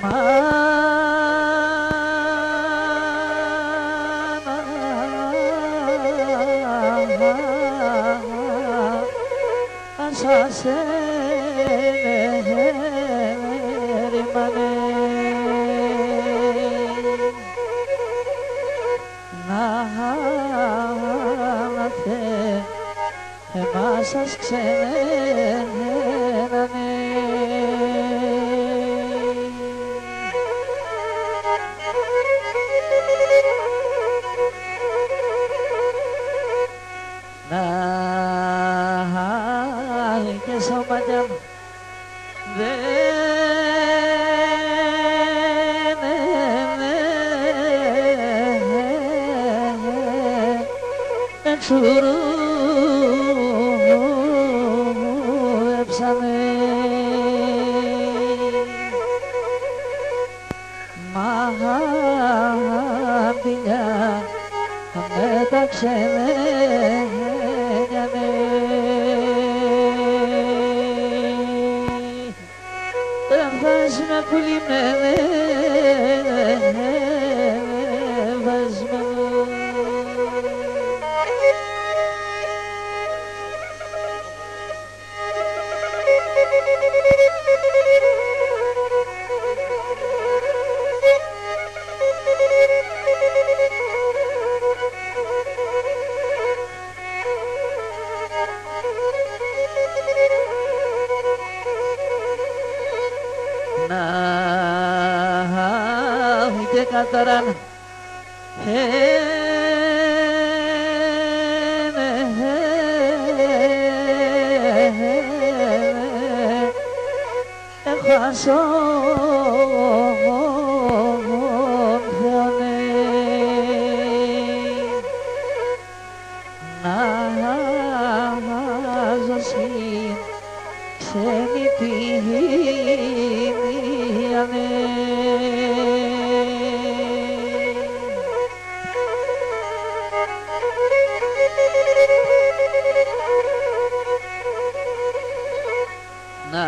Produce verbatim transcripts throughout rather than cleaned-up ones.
Μάνα, ας σ' έρημανε. Να θε εμάς ας ξενένανε. Να και σώμα κι αν δεν εξουρεύσανε. Μ' απ' τη μια με τα ξενένανε. Εβάζ' με πουλημένη, εβάζ' με. Να και καταράν Έχω σο Θεόν να ζω σην ξενιτίαν. Να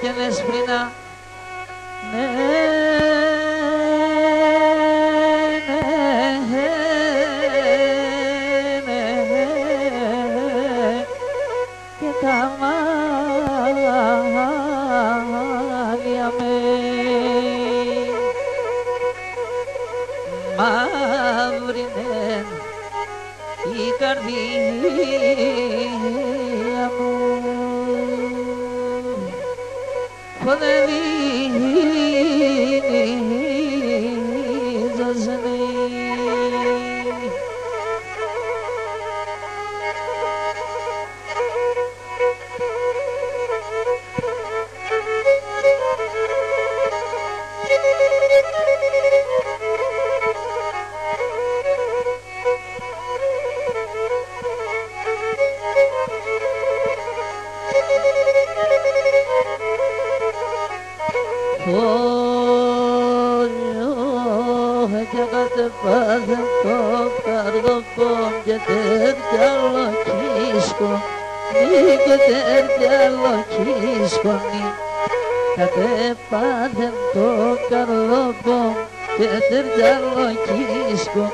και εσπρινά. Ναι, ναι, ναι, ναι. Και τα μαλλιά με μαύρινεν η καρδία μου. Φωνεύει η ζωσνή. Φόλιο και κατ' επάθεν το καρδοπόν και τέρτια λοκίσκο, νίκ' και τέρτια λοκίσκο, νίκ'. Κατ' επάθεν το καρδοπόν και τέρτια λοκίσκο,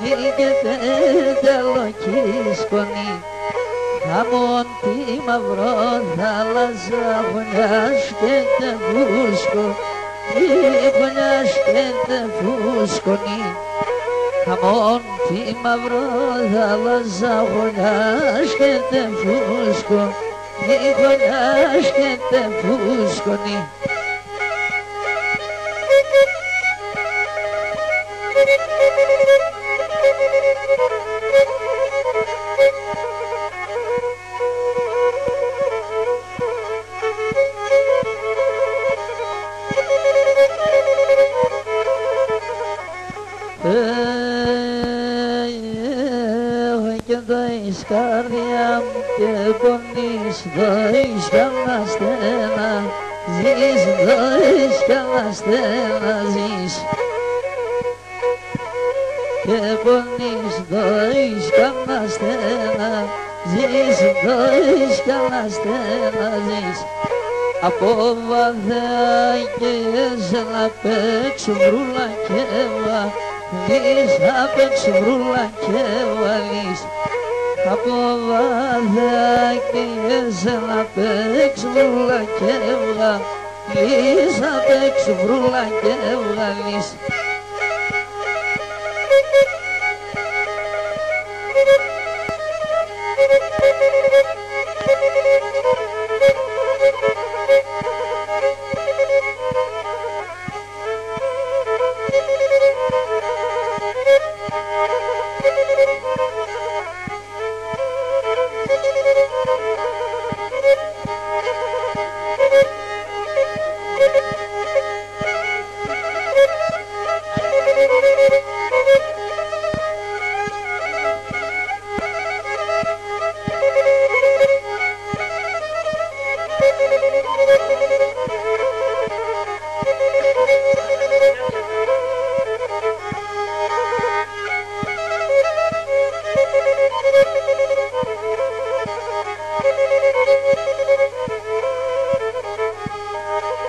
νίκ' και τέρτια λοκίσκο, νίκ'. Χαμόν τη μαυρό θάλασσα χωνιάσκεται φούσκο, νίκ', χωνιάσκεται φούσκο, νίκ'. Χαμόν τη μαυρό θάλασσα χωνιάσκεται φούσκο, νίκ', χωνιάσκεται φούσκο, νίκ'. Έχω κι εδώ εις καρδιά μου και πονείς, δω εις κι αναστενάζεις, δω εις κι αναστενάζεις. Και πονείς, δω εις κι αναστενάζεις, δω εις κι αναστενάζεις. Από βαδάκες να παίξω βρούλα και βαλίς, να παίξω βρούλα και βαλίς. Από βαδάκες να παίξω βρούλα και βαλίς, να παίξω βρούλα και βαλίς.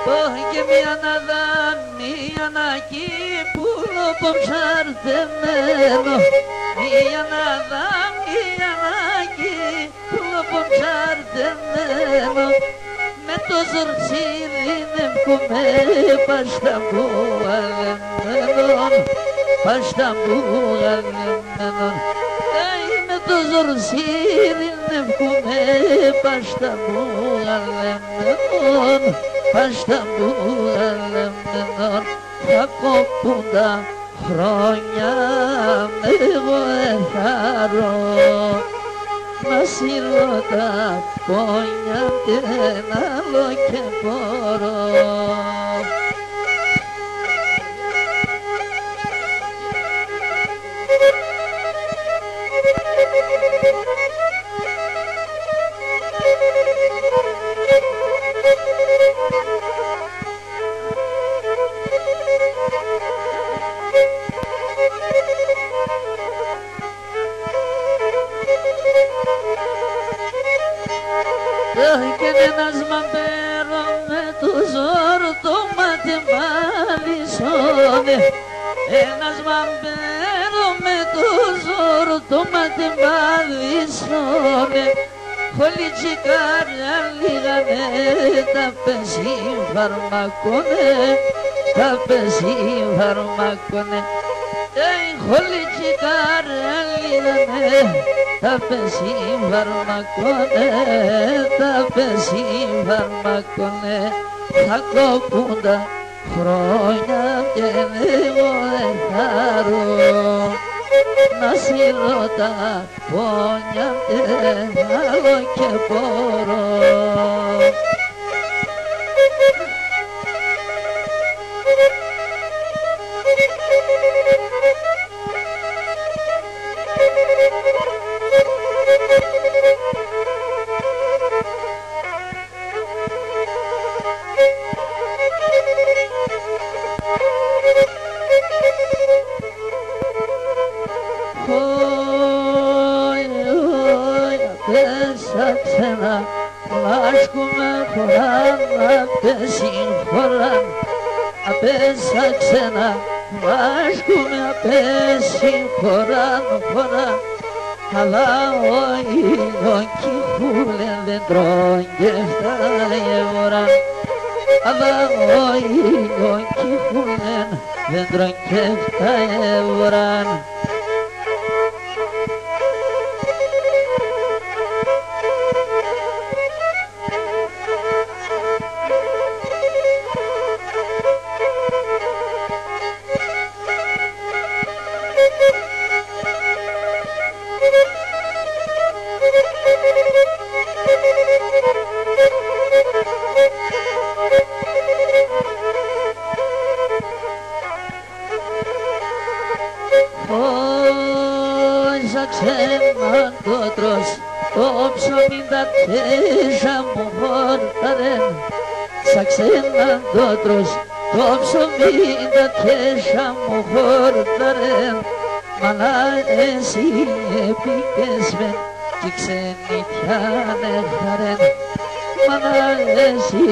Πάγε μίαν αδάμ, μίαν ακεί, πουλοπον ψαρδεμένον. Μίαν αδάμ, μίαν ακεί, πουλοπον ψαρδεμένον. Με το ζορ σ' ειρηνεύκουμαι πα σ' ταμπούα λεμένον, πα σ' ταμπούα λεμένον. Ει, με το ζορ σ' ειρηνεύκουμαι πα σ' ταμπούα λεμένον, πα σ' ταμπούα λεμένον. Θα κοπούν τα χρόνια μ' εγώ εθαρώ, να σύρω τα πόνια κι 'κ' άλλο 'κ' επορώ. Κι έναν μ' απέρον με το ζόρ' το μάτ' εμ' αβύσσον. Έναν μ' απέρον με το ζόρ' το μάτ' εμ' αβύσσον. Χολίτς κι καρά λέγανε, τα πέσ' σην φαρμακόν, τα πέσ' σην φαρμακόν. Ει, χολίτς κι καρά λέγανε, τα πέσ' σην φαρμακόν, τα πέσ' σην φαρμακόν. Θα κοπούν τα χρόνια κι εγώ εθαρώ, να σύρω τα πόνια 'κ' άλλο 'κ' επορώ. Χόι, χόι, απέσ' σα ξένα μ' άκουμαι χωράν, απέσ' σην χωράν. Απέσ' σα ξένα μ' άκουμαι, απέσ' σην χωράν, χωράν. Αδά ο ήλιον 'κι η χούλεν, δέντρον 'κι εφτά ευράν. Αδά ο ήλιον 'κι η χούλεν, δέντρον 'κι εφτά ευράν. Χόι, σα ξέναν ντο τρως, το ψωμίν τ' αττιέσσα μου χορταρέν. Σα ξέναν ντο τρως, το ψωμίν τ' αττιέσσα μου χορταρέν. Μάνα, εσύ εποίκες μεν, κι ξενιτιάν εχαρέν. Μάνα, εσύ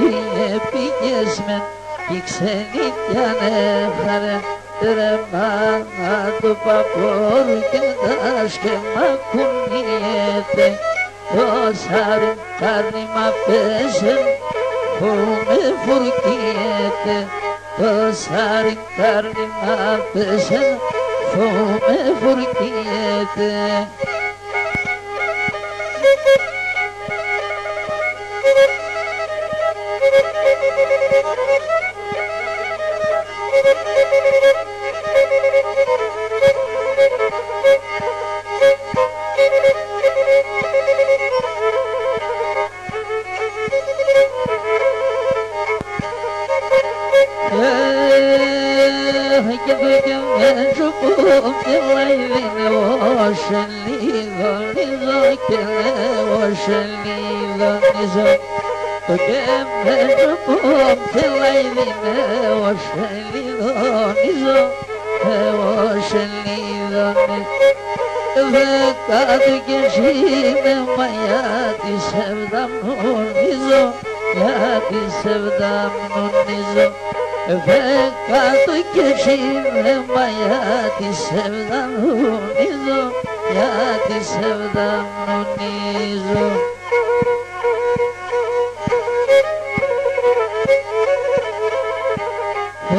εποίκες μεν, κι ξενίτιαν έχαρεν, τέρμα το παπόρ' και τ' άσχεμα κουνιέται. Το σαρντάρι μ' απέσεν, φοούμαι φουρκίεται. Το σαρντάρι μ' απέσεν, φοούμαι φουρκίεται. Ε, και το κεμέντσο που πελάει δεν είναι ο Σελίδωνιζο και ο Σελίδωνιζο. Το κεμέντσο που πελάει δεν είναι ο Σελίδωνιζο, ε, ο Σελίδωνιζο. Δέκα του και εσύ με μαλλιά τη Σεβδαμνούνιζο, για τη Σεβδαμνούνιζο. Δέκα του και εσύ με μαλλιά τη Σεβδαμνούνιζο, για τη Σεβδαμνούνιζο. Ε,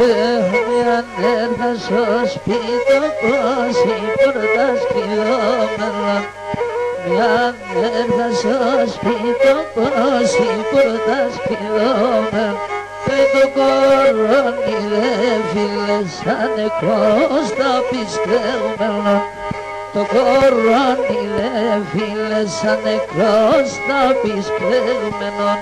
μιαν έρθα σο σπίτ' όπως η πόρτας κλειδώμενον. Μιαν έρθα σο σπίτ' όπως η πόρτας κλειδώμενον. Και το κορώνι ρε φίλε, σαν νεκρός θα πεις κλαιγμένον. Το κορώνι ρε φίλε, σαν νεκρός θα πεις κλαιγμένον.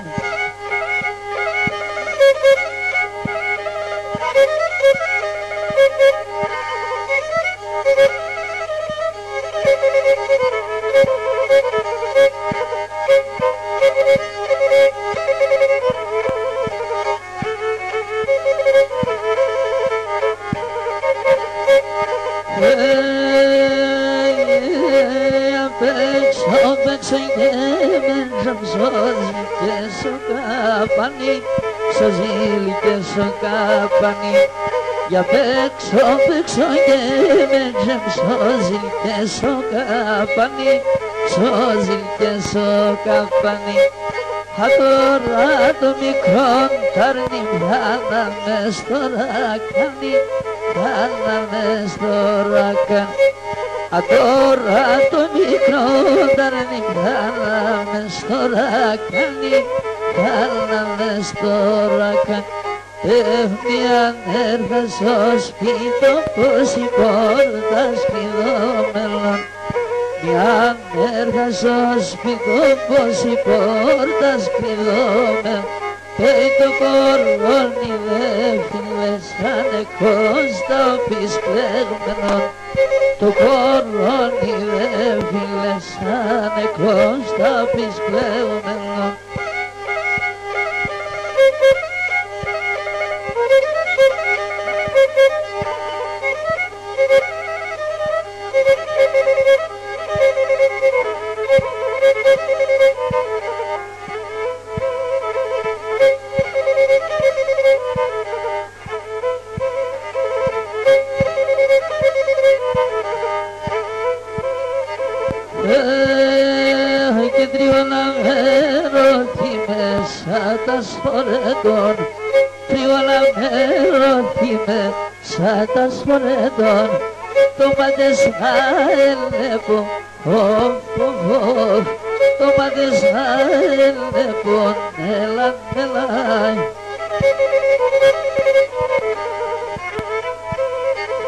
Απ' έξω, απ' έξω και με σο ζήλ' και σο καπανί, σο ζήλ' και σο καπανί. Για απ' έξω, απ' έξω και με σο ζήλ' και σο καπανί, σο ζήλ' και σο καπανί. Ατώρα το μικρόν τ' αρνημάνα μες στο ρακάνι, μάνα μες στο ρακάνι. Ατώρα το μικρόν τ' αρνημάνα μες στο ρακάνι, μάνα μες στο ρακάνι. Ε, μιαν έρθα σο σπίτ' όπως η πόρτας κλειδώμενον. Μιαν έρθα σο σπίτ' όπως η πόρτας κλειδώμενον. Και το κορώνι ρε φίλε, σαν νεκρός θα πεις κλαιγμένον. Το κορώνι ρε φίλε, σαν νεκρός θα πεις κλαιγμένον. Ε, και τρίβαν αβέρ' ορθοί μες σ' ατασπορέτον, τρίβαν αβέρ' ορθοί μες σ' ατασπορέτον, το μάτι σ' να ελέπω. Οφ, οφ, οφ, το μάτι σ' να ελέπω, ελάν, ελάν.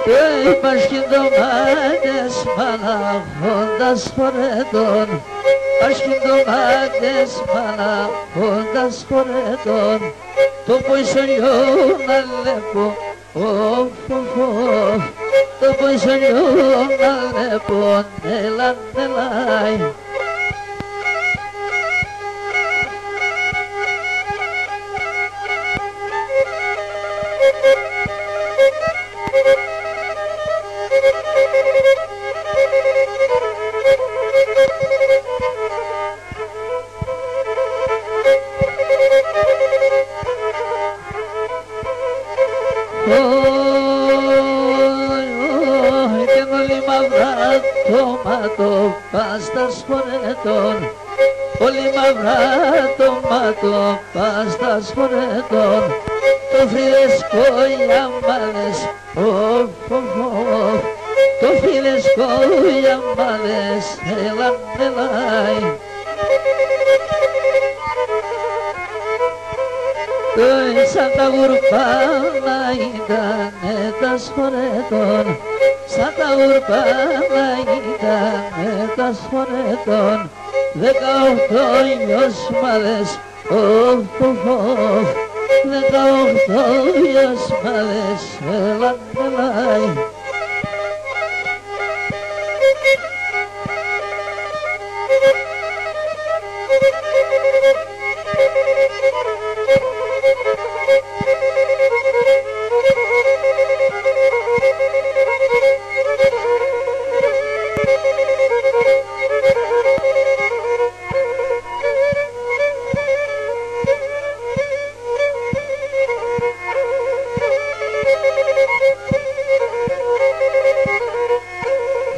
Ε, πάσχ'ν' το μάτι σ', μάνα, χώντας πορέτον. Πάσχ'ν' το μάτι σ', μάνα, χώντας πορέτον. Το πόισον γιον να ελέπω. Οφ, οφ, οφ, το πόισον γιον να ελέπω, ελάν, ελάι. Το πας τας χορέτων, πολύ μαυρά το μάτο, πας τας χορέτων. Το φρύδεσκο για μάδες, οφ, οφ, οφ. Το φρύδεσκο για μάδες, ελά, ελά. Κι σαν τα γουρπάνα ήτανε τας χορέτων, σαν τα γουρπάνα ήτανε τας χορέτων. Δεκαοκτώ λιωσμάδες, οφ, οφ, οφ. Δεκαοκτώ λιωσμάδες, ελά, ελά.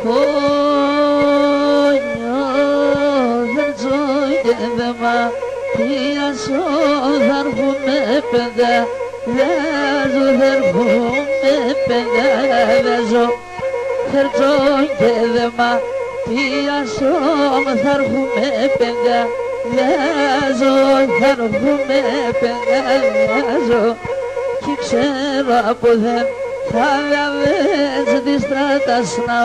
Φόνια, Θέρτζο και Δεμά, τι ας θα έρχουμαι πέντε, δέζω, θα έρχουμαι πέντε, δέζω. Θέρτζο και Δεμά, τι ας θα έρχουμαι πέντε, δέζω, θα έρχουμαι πέντε, δέζω. Κι ξέρω από δέν θα διαβέτς τη στράτα σ' να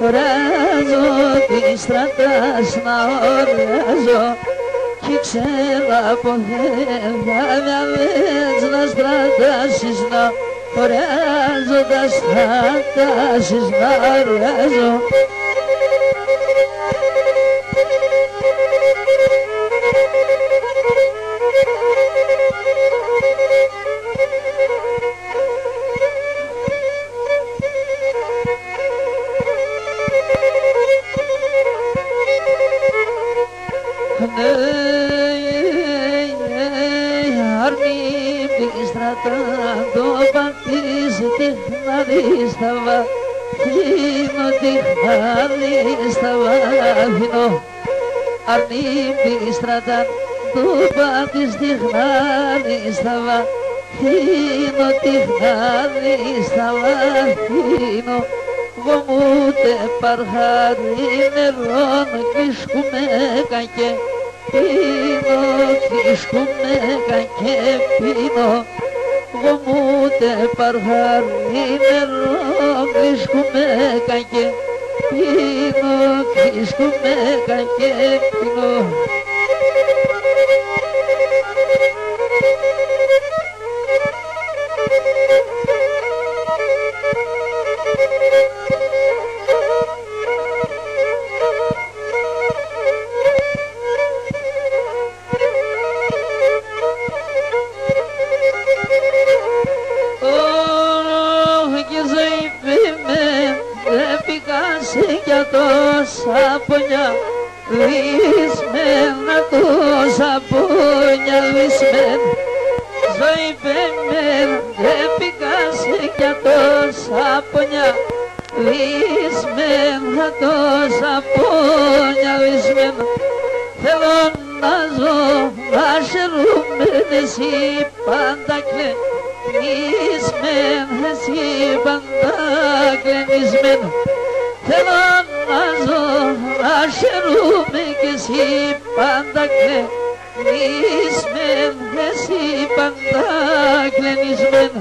ορέζω, τη στράτα σ' να ορέζω. Κι ξέρω από δέν θα διαβέτς τα στράτα σ' να ορέζω, τα στράτα σ' να ορέζω. Αρνείμ' τη στράτα ντ' ο Παντής τ' Ιχνάδης, θα βα-, ίνο τ' Ιχνάδης θα βα-, ίνο. Αρνείμ' τη στράτα ντ' ο Παντής τ' Ιχνάδης, θα βα-, ίνο τ' Ιχνάδης θα βα-, ίνο. Γομούται παρχάρι νερόν, κλίσκουμαι καν και πίνω, κλίσκουμαι καν και πίνω. Γομούται παρχάρι νερόν, κλίσκουμαι καν και πίνω, κλίσκουμαι καν και πίνω. Ωχ, κι η ζωή πειμέν', επικάσ' κι ατός απονιά. Δυσμέν', ατός απονιά, δυσμέν'. Ζωή πειμέν', επικάσ' κι ατός απονιά. Δυσμέν', ατός απονιά, δυσμέν'. Θέλω να ζω, να χαίρουμαι, εσύ πάντα κλαι- νισμέν', εσύ πάντα κλαι- νισμέν'. Θέλω να ζω, να χαίρουμαι κι εσύ πάντα κλαι- νισμέν', εσύ πάντα κλαι- νισμέν'.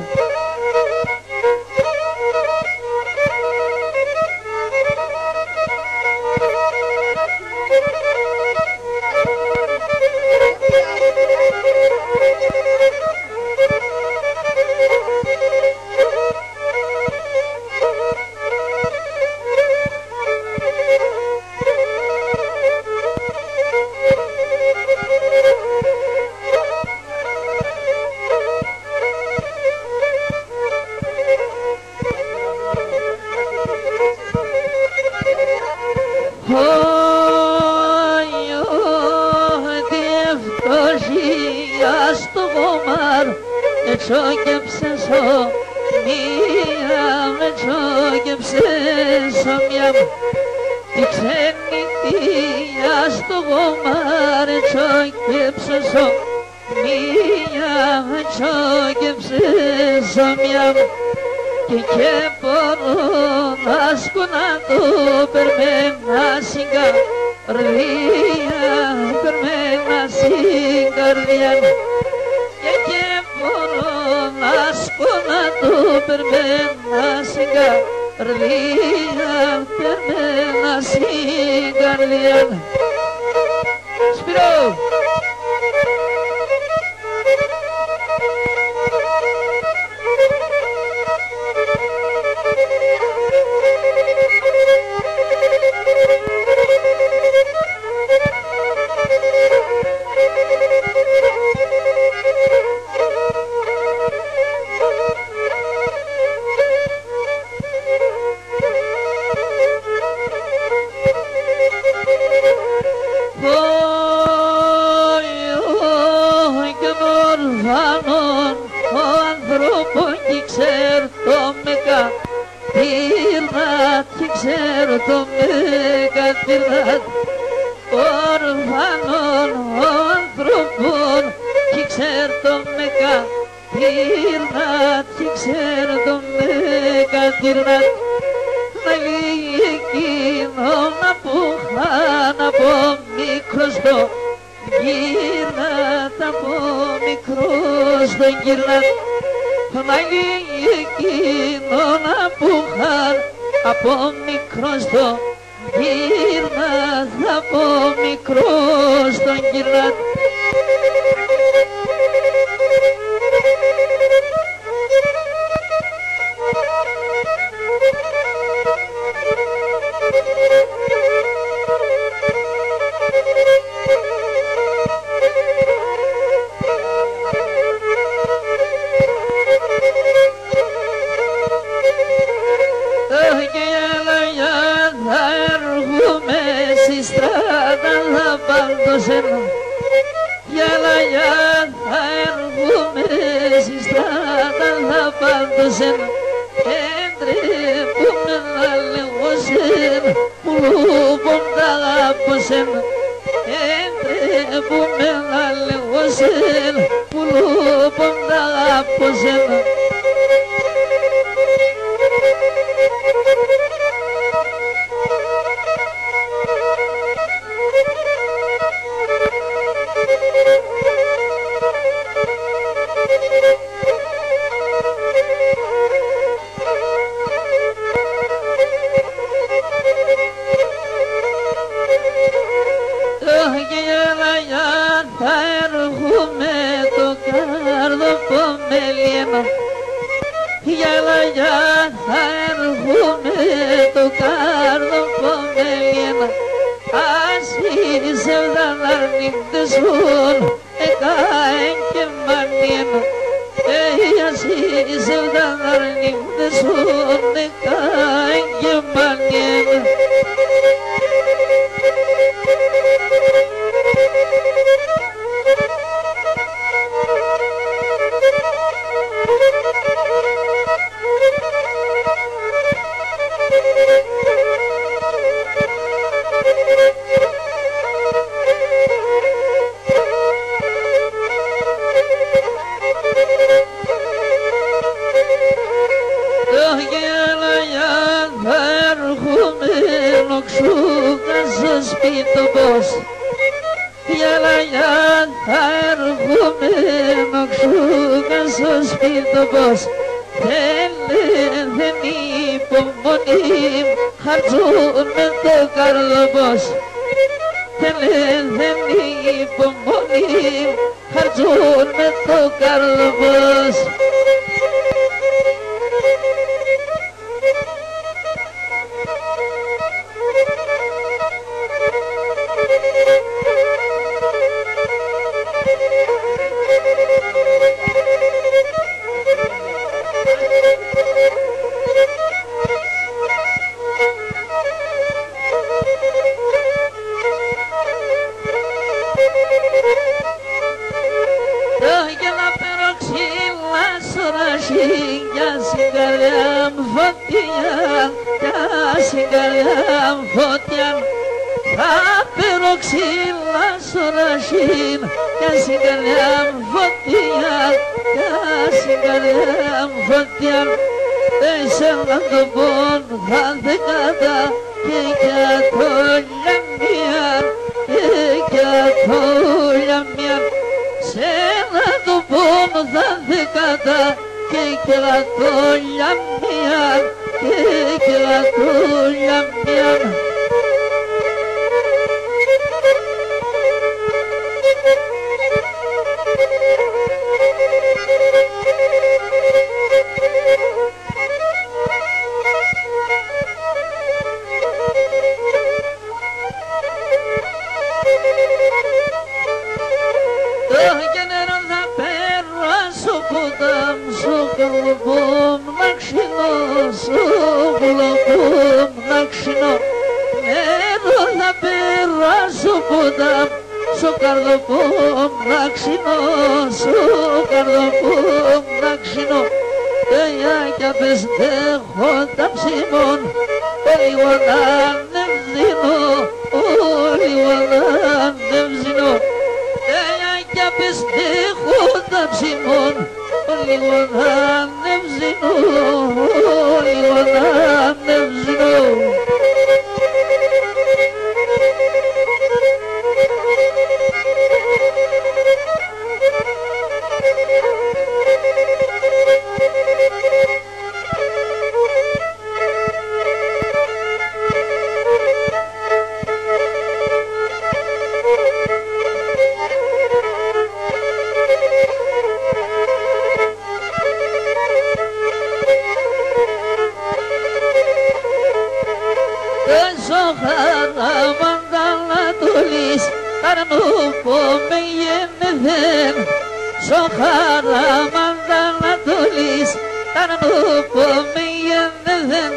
Ωχ, τη ευτόχιαν σ' το κομάρ', ετσόκεψεν σ' ο- μίαν, ετσόκεψεν σ' ο- μίαν. Τη ξενιτία στο γομάρι τσο 'κ' εψέσω μίαν, τσο 'κ' εψέσω μίαν. Και 'κ' επορώ να σκουνάτω περμένα σην καρδίαν, περμένα σην καρδίαν. Και 'κ' επορώ να σκουνάτω περμένα σην καρδίαν, περμένα σην καρδίαν. Σπύρο! Κι ορφάνον ο άνθρωπον 'κι ξέρτο με κατήρνατ', 'κι ξέρτο με κατήρνατ'. Ορφάνον ο άνθρωπον 'κι ξέρτο με κα- τύρνατ', 'κι ξέρτο με κατύρνατ'. Ναλή εκείνον απόχαν από μικρός τον γύρνατ', από μικρός τον γύρνατ'. Ναλή εκείνον απόχαν από μικρός τον γύρνατ', από μικρός τον γύρνατ'. Αχ, και η Λαγιά θα έρχουμαι σην στράταν θα πάλτωσεν. Η Λαγιά θα έρχουμαι σην στράταν θα πάλτωσεν. Έντρεπουμεν να λέγω σεν πουλούπον τ' αγάπω σεν. Έντρεπουμεν να λέγω σεν πουλούπον τ' αγάπω σεν. Αχ, και η Λαγιά θα έρχουμαι το κάρδο πομελίν. Η Λαγιά θα έρχουμαι το κάρδο πομελίν. Ας είσαι εβδά αρνίντες σουν, εκάεν και μανίν. Ε, ας είσαι εβδά αρνίντες σουν, εκάεν και μανίν. Αχ, η Λαγιά θα έρχουμαι νόξου καν σο σπίτ' το πώς. Η Λαγιά θα έρχουμαι νόξου καν σο σπίτ' το πώς. Θέλ' εθεν η υπομονή μ', χαρτζούν με το κάρδο πώς. Θέλ' εθεν η υπομονή μ', χαρτζούν με το κάρδο πώς. Κι να παίρω ξύλα σ' οράσι, κι ας σην καρδιά μ' φωτιά, κι Κι ας σ' εγκαλιάν φωτιάν, θα παίρω ξύλα σ' ορασίν. Κι ας σ' εγκαλιάν φωτιάν, κι ας σ' εγκαλιάν φωτιάν, εσέναν το πόν θα δεκατά και κι ατό λιαμίαν, και κι ατό λιαμίαν, σέναν το πόν θα δεκατά και κι ατό λιαμίαν, και κι ατό λιαμίαν. Κι νερόν θα παίρω ας σο ποτάμ', σο κλοπόν να ξυνώ, σο κλοπόν να ξυνώ. Νερόν θα παίρω ας σο ποτάμ', σο καρδοπόν να ξυνώ, σο καρδοπόν να ξυνώ. Κι για κι απεστέχω τα ψημών, ολίγον ανεβδίνω, ολίγον ανεβδίνω. Κι για κι απεστέχω τα ψημών, ολίγον ανεβδίνω, ολίγον ανεβδίνω. Σο χάραμα τ' Ανατολής, τ' αρ' ν' ούπο με γεννηθέν. Σο χάραμα τ' Ανατολής, τ' αρ' ν' ούπο με γεννηθέν.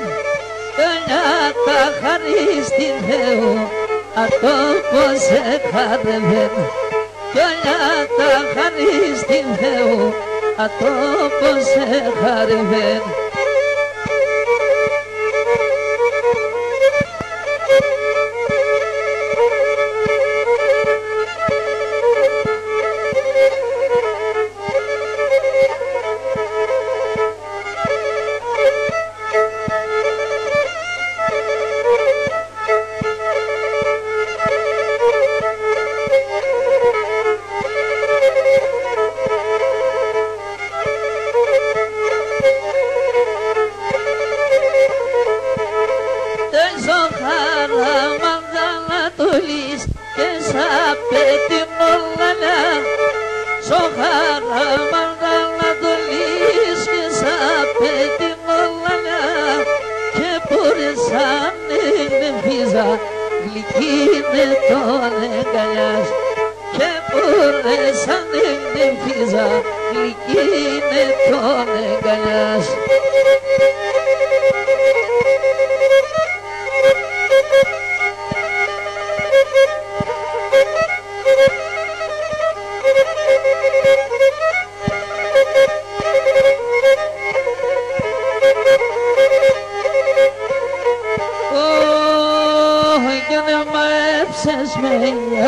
Κι όλια τα χάρη σην Θεόν, ατό πόν σε χάρευεν. Κι όλια τα χάρη σην Θεόν, ατό πόν σε χάρευεν. Σο χάραμα τ' Ανατολής, και σ' απαιτεί μ' ο λαλά. Σο χάραμα τ' Ανατολής, και σ' απαιτεί μ' ο λαλά. Κι επούρες ανέκ' νυμφίζα, γλυκή με τον εγκαλιάς. Κι επούρες ανέκ' νυμφίζα, γλυκή με τον εγκαλιάς. Ωχ, κι αν εμαέτσες με,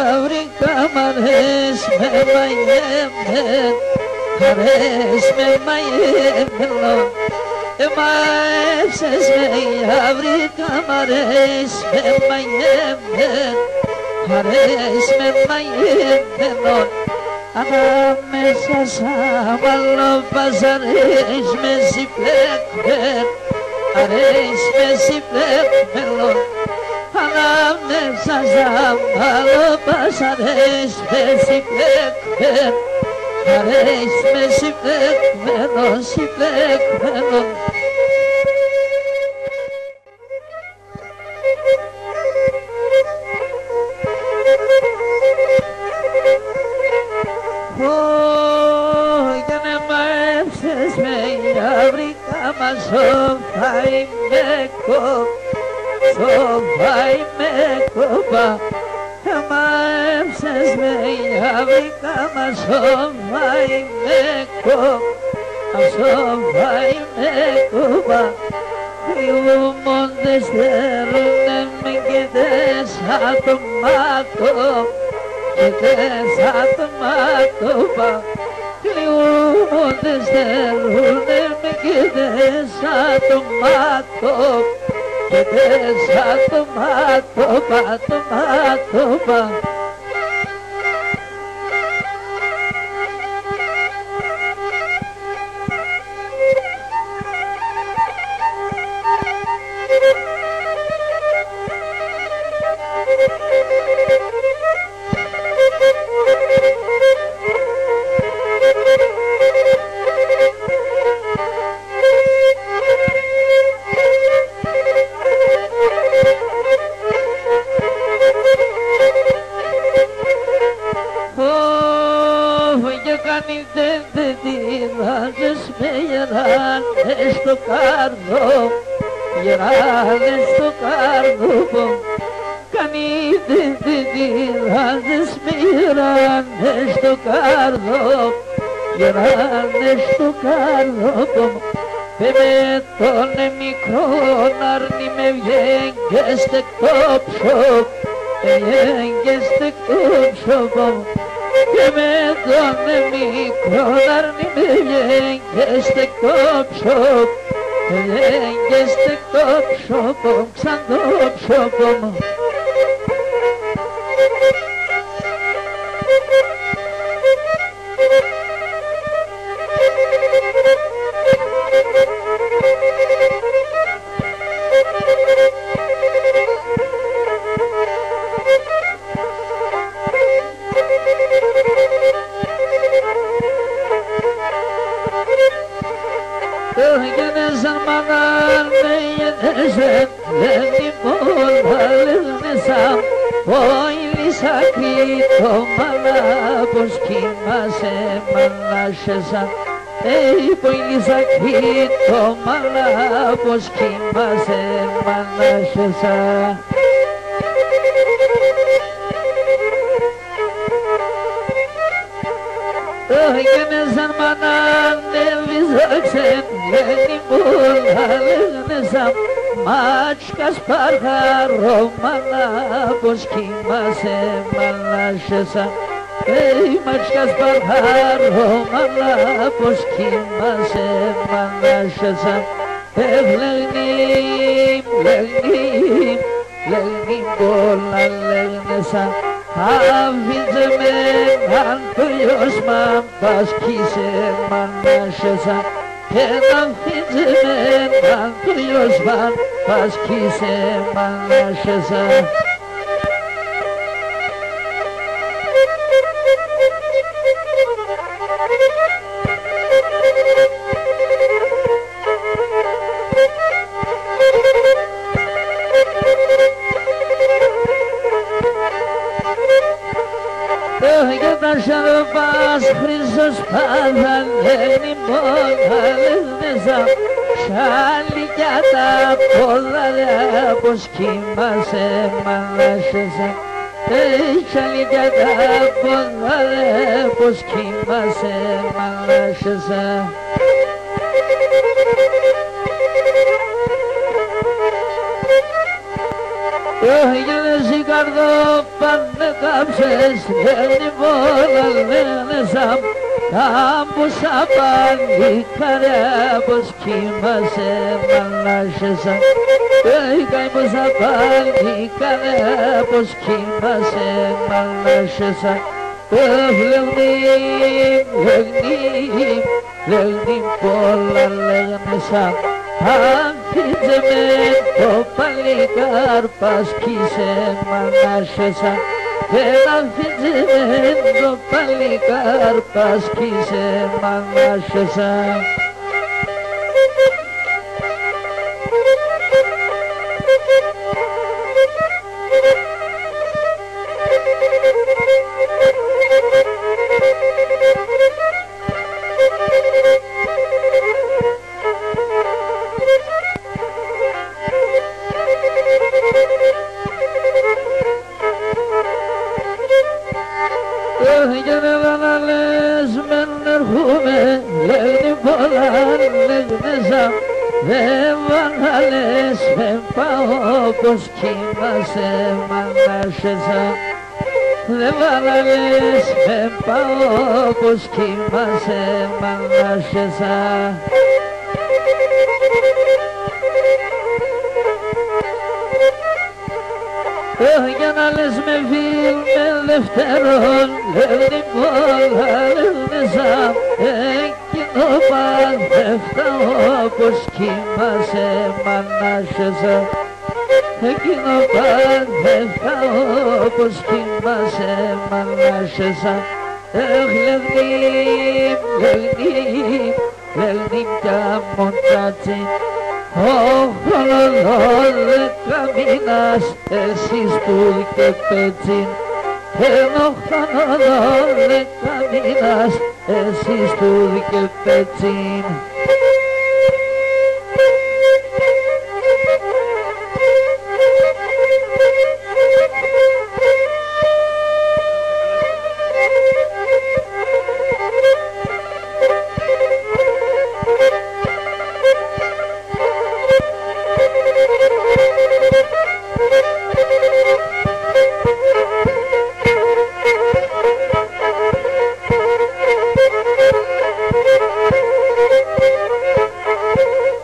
αυρικά μ' αρέσ' με μαεμένον, αρέσ' με μαεμένον. Εμαέτσες με, αυρικά μ' αρέσ' με μαεμένον, αρέσ' με μαεμένον. Ανάμεσα σ' αμαλόπας αρέσ' με σιπλέκμεν, αρέσ' με σιπλέκμεν. Ανάμεσα σ' αμαλόπας αρέσ' με σιπλέκμεν, αρέσ' με σιπλέκμεν, σιπλέκμεν. Ω, κι αν εμαέτσες με, αυρικά μ' ασώπα είμαι κο-, σώπα είμαι κοπά. Εμαέτσες με, αυρικά μ' ασώπα είμαι κο-, ασώπα είμαι κοπά. Κλείουμον, δεν στέρουνε με και τέσσερα το μάτο, και τέσσερα το μάτο πα-, κλείουμον, δεν στέρουνε με και τέσσερα το μάτο, και τέσσερα το μάτο πα-, το μάτο πα-. Ω, και κανείς δεν, δεν τη δάνες με γεράν εστ' το κάρδο, γεράν εστ' το κάρδο, κανείς δεν, δεν τη δάνες με γεράν εστ' το κάρδο, γεράν εστ' το κάρδο. Πέει με τον εμικρόν αρνί με, εβγαίν' και στέκ' το ψόπ', εβγαίν' και στέκ' το ψόπ'. Πέει με τον εμικρόν αρνί με, εβγαίν' και στέκ' το ψόπ', εβγαίν' και στέκ' το ψόπ', ξαν το ψόπ'. Εγένεσαν μάνα, εγένεσαν, λέγ'νε πολλά, λέγ'νε σα, πόι λυσά 'κι το μάνα, πώς κοιμάσαι, μάνα σ' εσά. Ει, πόι λυσά 'κι το μάνα, πώς κοιμάσαι, μάνα σ' εσά. Εγένεσαν μάνα, εβίζαξεν, λέγ'νε πολλά, λέγ'νε σα, μάτσ'κας παρχαρώ, μάνα, πώς κοιμάσαι, μάνα σ' εσά. Ει, μάτσ'κας παρχαρώ, μάνα, πώς κοιμάσαι, μάνα σ' εσά. Εχ, λέγ'νε, λέγ'νε, λέγ'νε πολλά, λέγ'νε σα, αφήντζε με ν' το λιώσ' μ' αν πα 'κι σε, μάνα σ' εσά. Κι αν αφήντζε με ν' το λιώσ' μ' αν πα 'κι σε, μάνα σ' εσά. Κι όταν σ' αρπάς χρυσοσπάθαν, λέγ'νε πολλά, λέγ'νε σα, σ' αλικιά τα πόδα, ρε, πώς κοιμάσαι, μάνα σ' εσά. Ει, σ' αλικιά τα πόδα, ρε, πώς κοιμάσαι, μάνα σ' εσά. Κι αν εσύ καρδόπαν εκάψες, λέγ'νε πολλά, λέγ'νε σα, κάμποσα παλικάρ', ρε, πώς κοιμάσαι, μάνα σ' εσά. Ει, κάμποσα παλικάρ', ρε, πώς κοιμάσαι, μάνα σ' εσά. Εχ, λέγ'νε, λέγ'νε, λέγ'νε πολλά, λέγ'νε σα, αφήντζε με το παλικάρ' πα 'κι σε, μάνα σ' εσά. Κι αν αφήντζε με το παλικάρ' πα 'κι σε, μάνα σ' εσά. Κι αν έλα να λες μεν έρχουμαι, λέγ'νε πολλά, λέγ'νε σα, Δε βαραλείς με, πα όπως κοιμάσαι, μανά σ' εσά. Δε βαραλείς με, πα όπως κοιμάσαι, μανά σ' εσά. Ω, για να λες με βίλ, με δευτέρον, λες νη μόλα, λες νη ζάμ, εκείνο πα δεύτα όπως κοιμάσαι, μανά σ' εσά. Εκείνο πα δεύτα όπως κοιμάσαι, μανά σ' εσά. Εχ, λες νη, λες νη, λες νη κι άμον τατσίν. Οχ, χρονών δώδεκα μήνας, εσύ στ' ουρ' και πετσίν. Ένα χρονών δώδεκα μήνας, εσύ στ' ουρ' και πετσίν.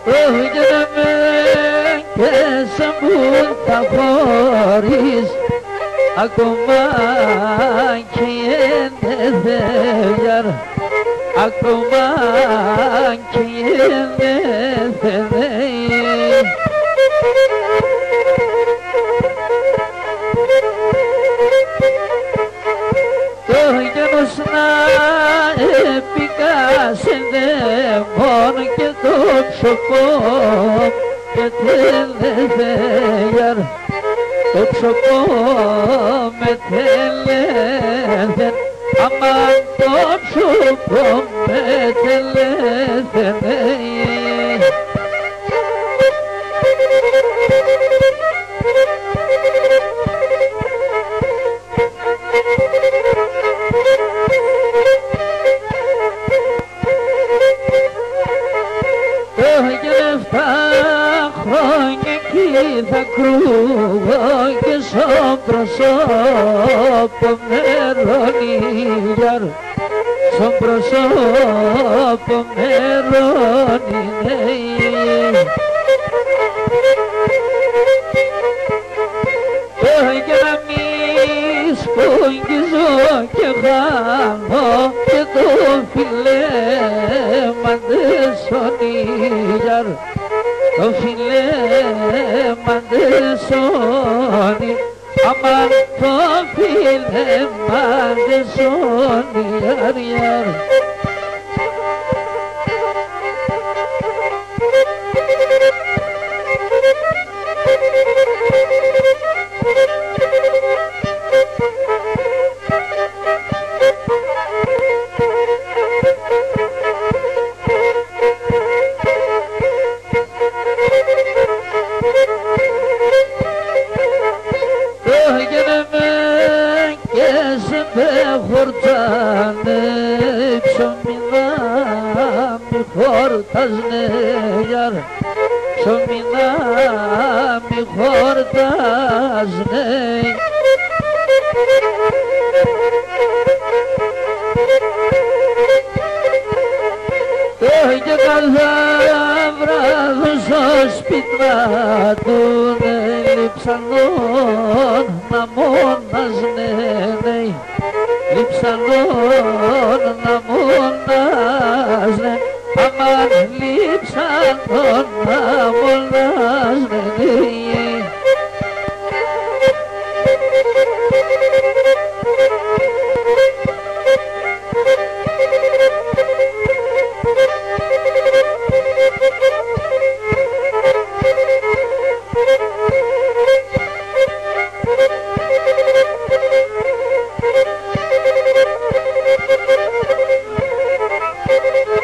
Ω, για να με και σ' αμπούλ θα χωρίς, ακόμα κι είναι θελιάρ, ακόμα κι είναι θελεή. Το γένος να επικάσεν δαίμον και το ψωκόν και την εθελιάρ. Το ψωκόν με την εθελ-, άμα το ψωκόν με την εθελ-,Όγεν εφτά χρόνια κι θα κρούω και σο προσώπον με ρονίγιαρ, σο προσώπον με ρονίγιαρ. Ω, για να μη σπογγίζω και χάνω και το φιλέμαν τη σονίγιαρ, το φιλέμαν τη σονί-, άμα το φιλέμαν τη σονίγιαρ. Ω, για να με και σε με χορτάνε, ψωμί να μη χορτάζνε, γιαρ, ψωμί να μη χορτάζνε. Ω, και καθά βράδον σο σπίτ' ατουν, ε, λείψαν ον να μόνας, ναι, ναι. Λείψαν ον να μόνας, ναι. Άμα λείψαν ον να μόνας, ναι, ναι.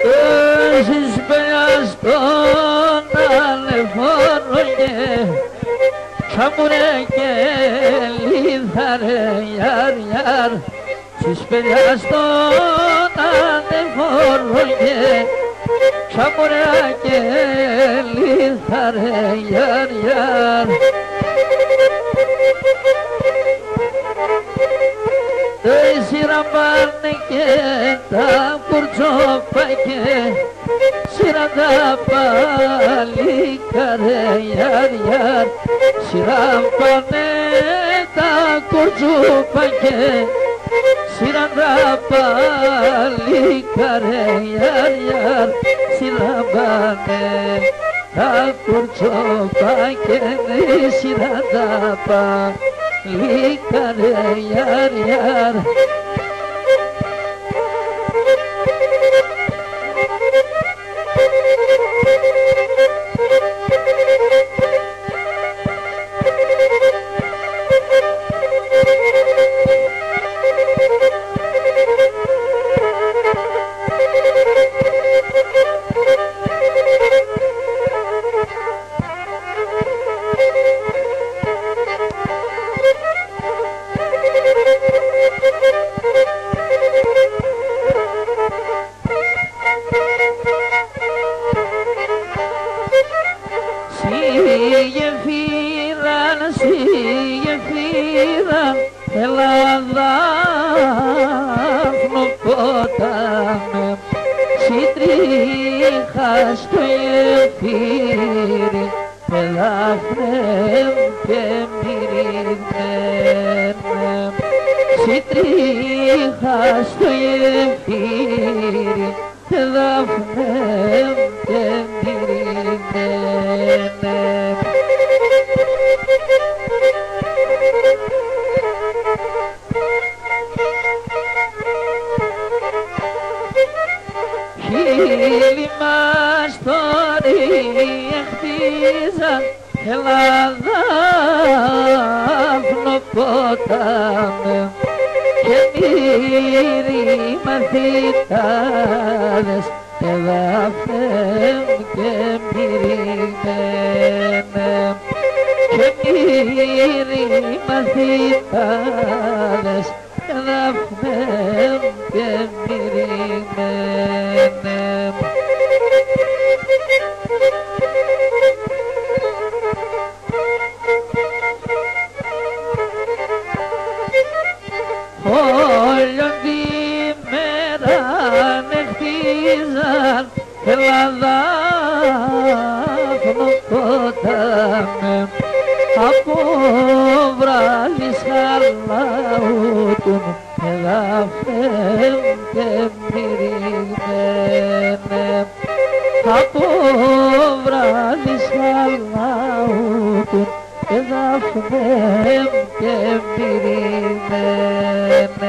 Ω, ση σπηλιά σ' τον ανεφόρον και σαμουρέκια λίθαρ, γιαρ, γιαρ. Ση σπηλιά σ' τον ανεφόρον και Σαμουράκια λίθαρ' γιαρ γιαρ. Σ' σύραν πάνε και τα κουρτσόπα και σύραν τα παλίκια, ρε γιαρ γιαρ. Σύραν πάνε τα κουρτσόπα και σύραν τα παλίκια, ρε γιαρ γιαρ. Σύραν πάνε τα κουρτσόπα και σύραν τα παλίκια, ρε γιαρ γιαρ. Σ' γεφύραν, σ' γεφύραν, Δάφνο ποτάμ', σ' τρίχα σ' το γεφύρι, Δάφνε μ' και μυριγμένε μ'. Σ' τρίχα σ' το γεφύρι, Δάφνε μ' και μυριγμένε μ'. Χείλη μαστόρια χτίζαν, Δάφνο ποτάμ', και μύρι μαθητάδες, Δάφνε μ' και μυριγμένε μ'. Και μύρι μαθητάδες, Δάφνε μ' και μυριγμένε μ'. Όλον τη μέρα χτίζαν, Δάφνο ποτάμ', από βράδυς χαλαούτουν, Δάφνε μ' και μυριγμένε μ'. Από βράδυς χαλαούτουν, Δάφνε μ' και μυριγμένε μ'.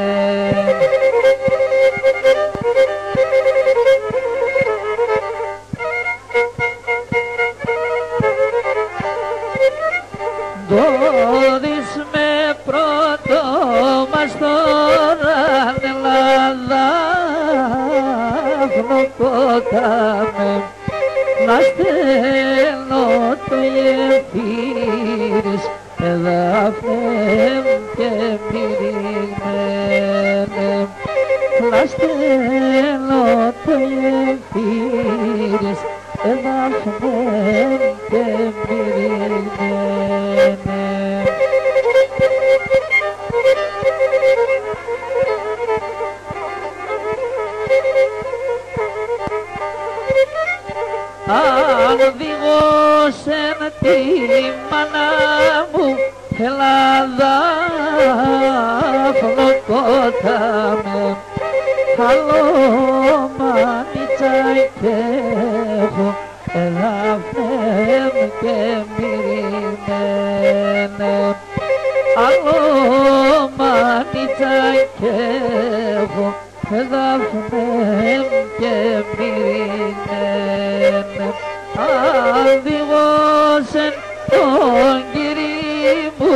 Ντώδεις με πρώτο μαστόραν, Δάφνο ποτάμ', να στέλνω το γεφύρι σ', Δάφνε μ' και μυριγμένε μ'. Να στέλνω το γεφύρι σ', Δάφνε μ' και μυριγμένε μ'. Οδήγωσεν τη μάνα μου, Δάφνο ποτάμ', άλλο μανίτσα κι έχω, Δάφνε μ' και μυριγμένε μ'. Άλλο μανίτσα κι έχω, Δάφνε μ' και μυριγμένε μ'. Οδήγωσεν τον κυρί μου,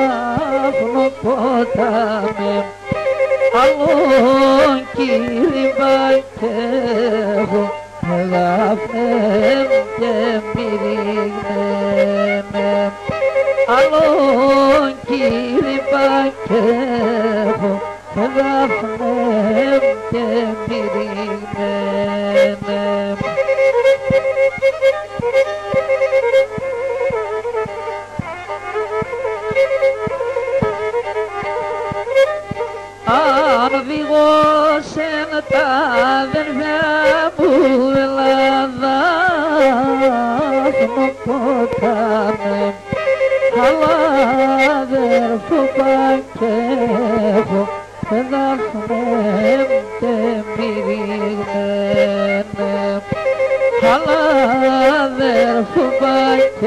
Δάφνο ποτάμ', άλλο κύρυβα κι έχω, Δάφνε μ' και μυριγμένε μ'. Άλλο κύρυβα κι έχω, Δάφνε και μυριγμένε. Αν οδηγός έν' τ' αδερφά μου, Ελλάδας μου, ποτάμ', αλλά αδερφό πα 'κ' έχω, εδάφνεν και μυριγμένε. Αλλά αδερφό πα 'κ'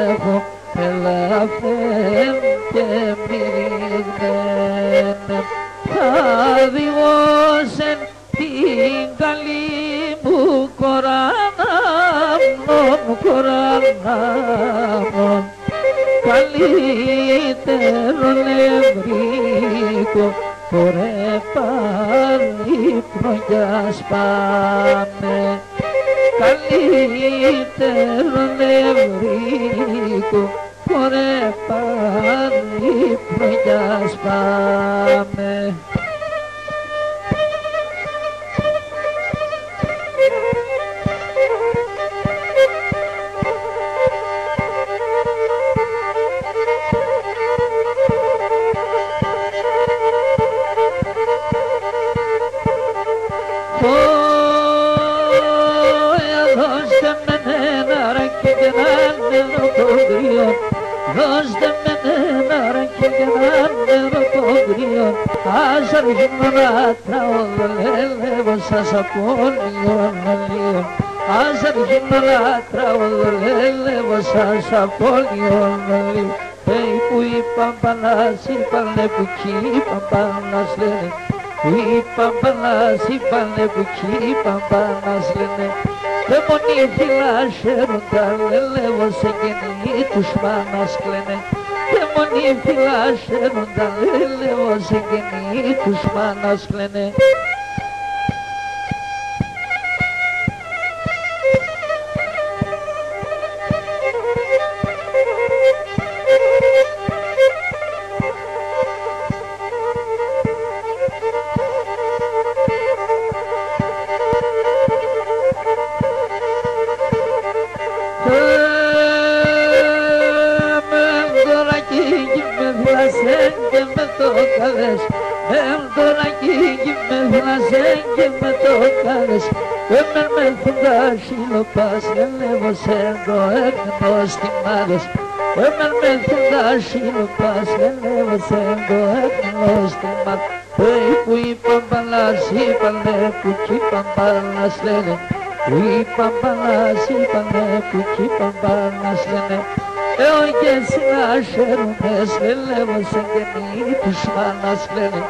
έχω, εδάφνεν και μυριγμένε. Θα οδηγώ σεν την καλή μου Κορανάμνον, Κορανάμνον, καλύτερον ευρήκω, χωρέ παρ' ύπνον κι ας πάμε. Καλύτερον ευρήκω, χωρέ παρ' ύπνον κι ας πάμε. Ω, δώστε μ' έναν αρκί κι έναν νερό το κρύο. Δώστε μ' έναν αρκί κι έναν νερό το κρύο. Ας αρχίσω να τραγωδώ, λελεύω σας απ' όλιον ολίον. Ας αρχίσω να τραγωδώ, λελεύω σας απ' όλιον ολίον. Ει, που είπαν πα' να σ' είπανε, που 'κ' είπαν πα' να σ' λένε. Που είπαν πα' να σ' είπανε, που 'κ' είπαν πα' να σ' λένε. Και μόνοι οι φίλοι ας χαίρουνταν, λελεύω σ' εγγενή τους μάνας κλαίνε. Και μόνοι οι φίλοι ας χαίρουνταν, λελεύω σ' εγγενή τους μάνας κλαίνε. Μεν τώρα κι με θλάσσεν και με το καβές. Μεν τώρα κι με θλάσσεν και με το καβές. Εμέν μ' έθεν τ' αχύλοπας, λελεύω σ' εγγενή τους μάνας. Εμέν μ' έθεν τ' αχύλοπας, λελεύω σ' εγγενή τους μάνας. Ει, που είπαν πα' να σ' είπανε, που 'κ' είπαν πα' να σ' λένε. Που είπαν πα' να σ' είπανε, που 'κ' είπαν πα' να σ' λένε. Εόν και εσύ να χαίρουμες, λελεύω σ' εγγενή τους μάνας κλαίνε.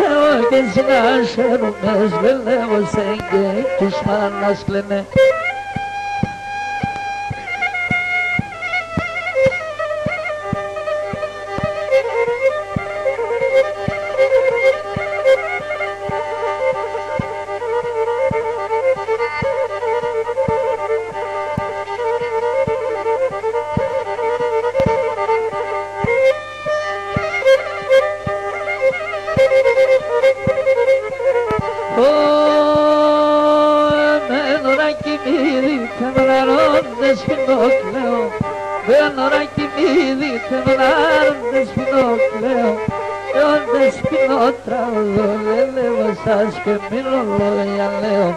Εόν και εσύ να χαίρουμες, λελεύω σ' εγγενή τους μάνας κλαίνε. Ω, εμέν ωρά κοιμήθεν, ωρά ν' Δεσποινό κλαίω. Εμέν ωρά κοιμήθεν, ωρά ν' Δεσποινό κλαίω. Εόν Δεσποινό τραγωδώ, λελεύω σ' ας και μη λο-, λόγια λέω.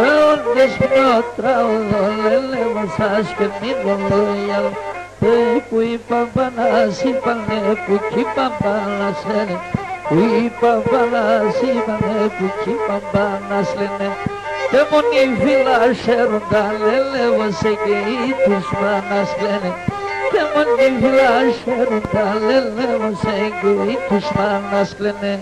Εόν Δεσποινό τραγωδώ, λελεύω σ' ας και μη λο-, λόγια λέω. Ει, που είπαν πα' να σ' είπανε, που 'κ' είπαν πα' να σ' λένε. Που είπαν πα' να σ' είπανε, που 'κ' είπαν πα' να σ' λένε. Και μόνοι οι φίλοι ας χαίρουνταν, λελεύω σ' εγγενή τους μάνας κλαίνε. Και μόνοι οι φίλοι ας χαίρουνταν, λελεύω σ' εγγενή τους μάνας κλαίνε.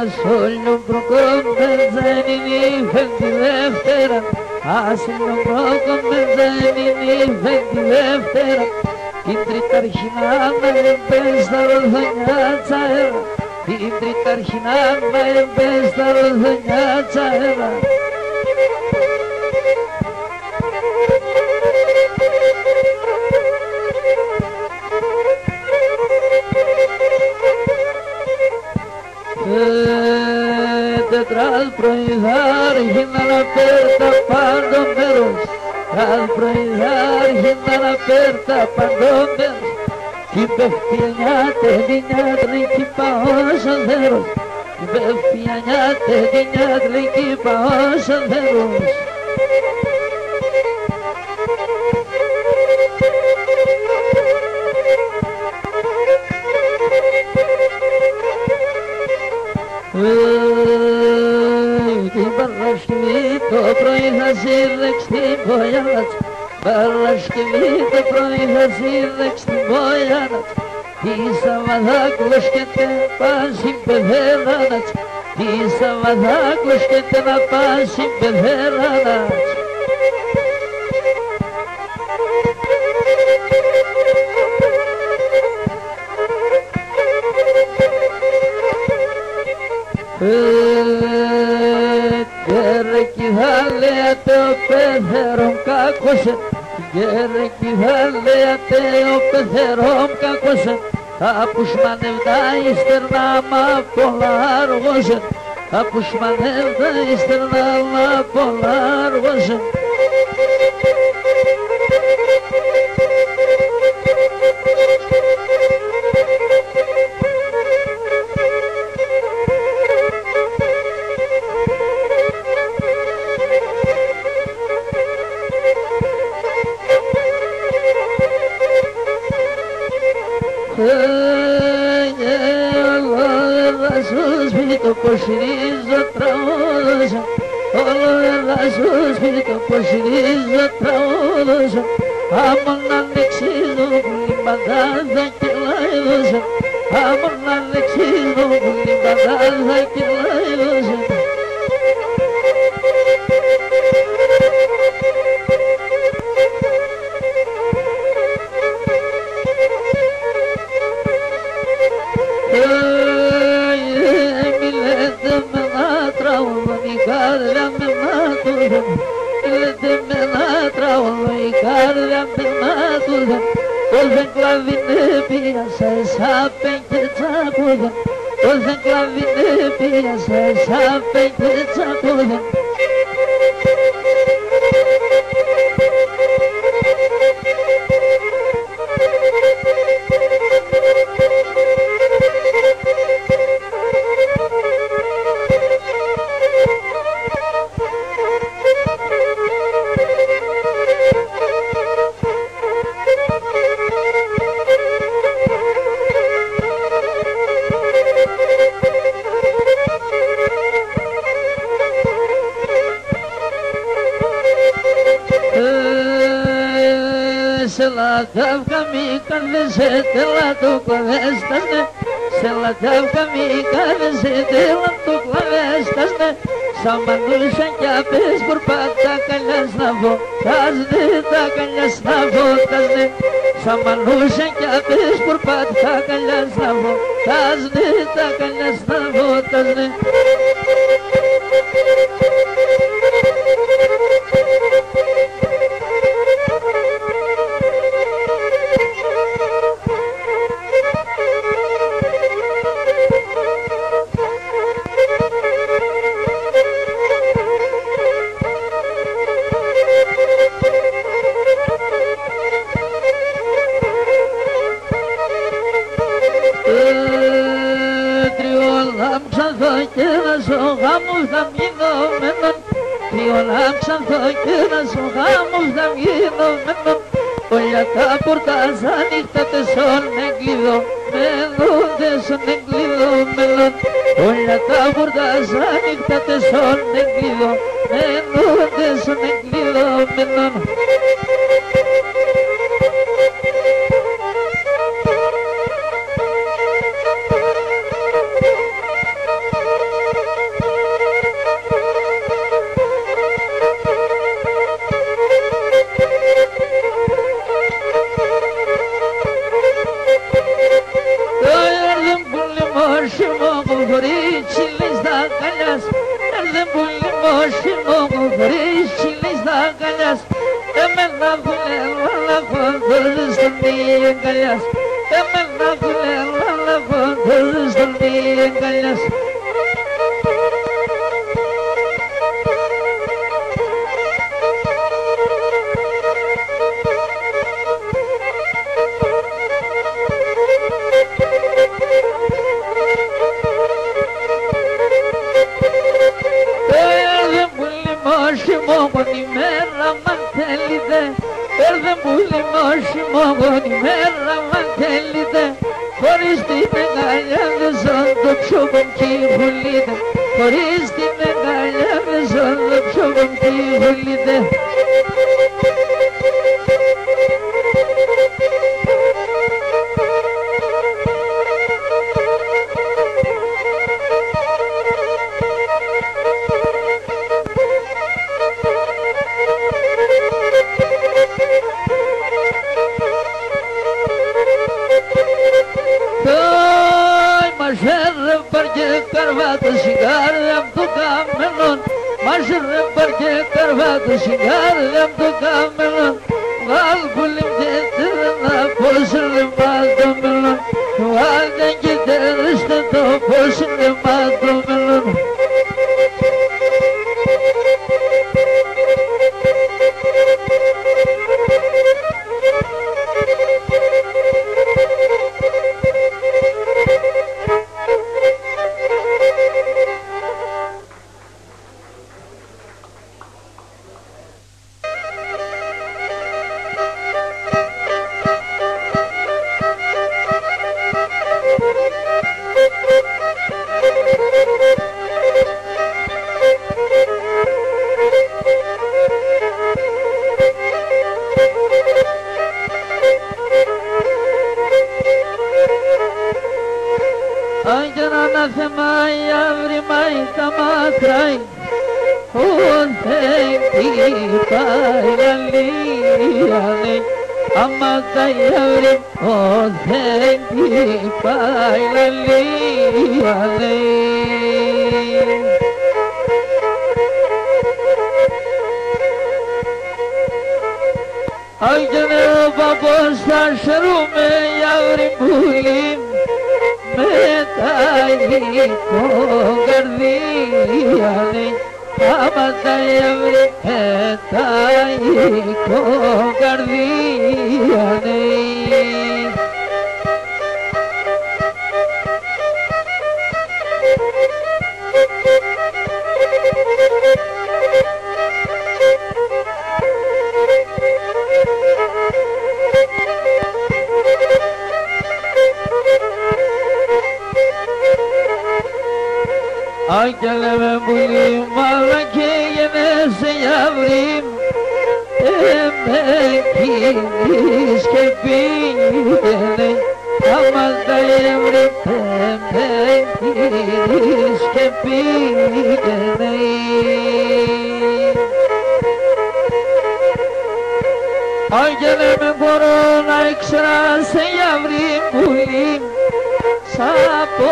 Ας όλιον προκόπ' μεν, θα νυν' ύφεν τη Δευτέρα. Ας όλιον προκόπ' μεν, θα νυν' ύφεν τη Δευτέρα. Την Τρίτα αρχίναν έμπεν στα ροδόνια τ' αέρα. Την Τρίτη αρχινάν να εμπέν' στα λοθονιά τ' αέρα. Ε, Τετρά' πρωί θα άρχινα να παίρ' τα παν' το μέρος. Τετρά' πρωί θα άρχινα να παίρ' τα παν' το μέρος. Κι πέφτει εννιά τε, εννιά τε, λεν 'κι παω σο δέρος. Κι πέφτει εννιά τε, εννιά τε, λεν 'κι παω σο δέρος. Ε, την Παρασκευή το πρωί θα ζήλεψ' την πογιάνα τ'. Παρασκευή το πρωί θα ζήλεψ' την πογιάνα τ'. Τη Σαββατά κλώσκεται πα σην πεθεράνα τ'. Τη Σαββατά κλώσκεται πα σην πεθεράνα τ'. Ε, Κερκίδα, λέει ατ'ε, ο πεθερόν μ' κάκωσεν. Κερκίδα, λέει ατ'ε, ο πεθερόν μ' κάκωσεν. Απουσμάνευτα ύστερνα, μα πολλά αργός έν'. Απουσμάνευτα ύστερνα, μα πολλά αργός έν'. Όλο Ελλάς σο σπίτ' το κοσμίζ' το τραγούδο σ'. Όλο Ελλάς σο σπίτ' το κοσμίζ' το τραγούδο σ'. Άμον ανέξιδον πουλίν' παντά θα κελάει δώσε. Άμον ανέξιδον πουλίν' παντά θα κελάει δώσε. Μη λέτε με να τραγούδ', η καρδιά με ματωθέν'. Μη λέτε με να τραγούδ', η καρδιά με ματωθέν'. Όρθεν κλαδίν' επίασα, εσάπεν και τσακώθεν. Όρθεν κλαδίν' επίασα, εσάπεν και τσακώθεν. Ε, σε λατεύκα μη κάθεσαι, σ' ελάτ' κλαβέστας, ναι. Σ' ελατεύκα μη κάθεσαι, σ' ελάτ' κλαβέστας, ναι. Σα μανούσαν κι απέσ' κουρπάτ' τα καλιά σ' να φωτάζ'νε, τα καλιά σ' να φωτάζ'νε. Σα μανούσαν κι απέσ' κουρπάτ' τα καλιά σ' να φωτάζ'νε, τα καλιά σ' να φωτάζ'νε. Τριόλα μ' ξαν δω κι έναν σο γάμον θα μ' γινώ μ' έναν. Τριόλα μ' ξαν δω κι έναν σο γάμον θα μ' γινώ μ' έναν. Όλα τα πορτά σ' ανοιχτά τ' εσόν εγκλειδωμένον, τ' εσόν εγκλειδωμένον. Όλα τα πορτά σ' ανοιχτά τ' εσόν εγκλειδωμένον, τ' εσόν εγκλειδωμένον. Τώρα δεν πουλί μ' όρσιμο Ω χειμώνα χωρίς χειλής θα αγκαλιάς. Εμένα, φίλε, να χοντρίζεις την αγκαλιά σ'. Εμένα, φίλε, να χοντρίζεις την αγκαλιά σ'. Έρθεν πουλί μ' ω χειμώνα η μέρα μ' αν θέλετε. Έρθεν πουλί μ' ω χειμώνα η μέρα μ' αν θέλετε. Χωρίς την αγκαλιά δεν ζω, το ψωμί μ' κι πουλείτε. Χωρίς την αγκαλιά δεν ζω, το ψωμί μ' κι πουλείτε. Κι μάζεψε, πάρ' και κάρβα το σιγάρι απ' το καμένον. Μάζεψε, πάρ' και κάρβα το σιγάρι απ' το καμένον. Βγάλ' πουλί μ' και τέρεν να, πώς είναι ματωμένον. Βγάλ' τε και τέρεν να, πώς είναι ματωμένον. Άν' κι έναν ανάθεμα η αύρη μ' αΐ τα μάκραι, ω, δεν τη πάει λαλία, λέει. Άμα τα, η αύρη, ω, δεν τη πάει λαλία, λέει. Άν' κι αν ο παππούς θα χαίρουμαι, η αύρη, πουλί μ', με ταΐ κοκκαρδία, λέει. Άμα ταΐ, αύρη, με ταΐ κοκκαρδία, λέει. Άν' κι αν, λέει με, πουλί μ', μάνα κι εγένεσαι, η αύρη μ', εμπέκυλης και επήγαινε. Άμα ταΐ, αύρη, εμπέκυλης και επήγαινε. Άν' κι αν, λέει με, κορώνα, εξεράσαι, η αύρη μ', πουλί μ', σ' από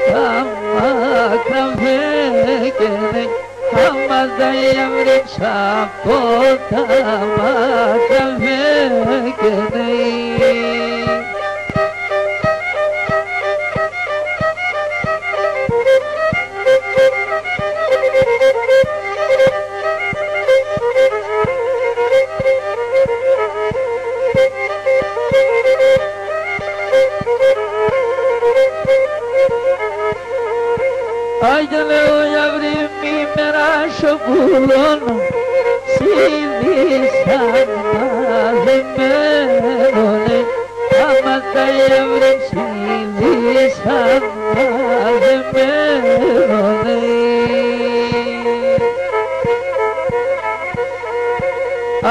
τα μάκρυ φεύγαινε. Άμα ταΐ, αύρη, σ' από τα μάκρυ φεύγαινε. Άν' κι αν, λέω, η αύρη μ', ημέρα σο κουλόν, σ' είδησαν μαζεμένον, λέει. Άμα ταΐ, αύρη μ', σ' είδησαν μαζεμένον, λέει.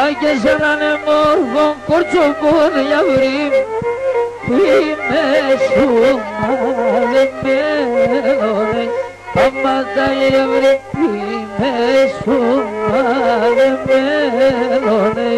Άν' κι εσ' έναν εμόρφον κορτσοκόν, η αύρη μ', ποί μ' εσουν μαζεμένον, λέει. Άμα ταΐ, αύρη μ', ποί μ' εσουν μαζεμένον, λέει.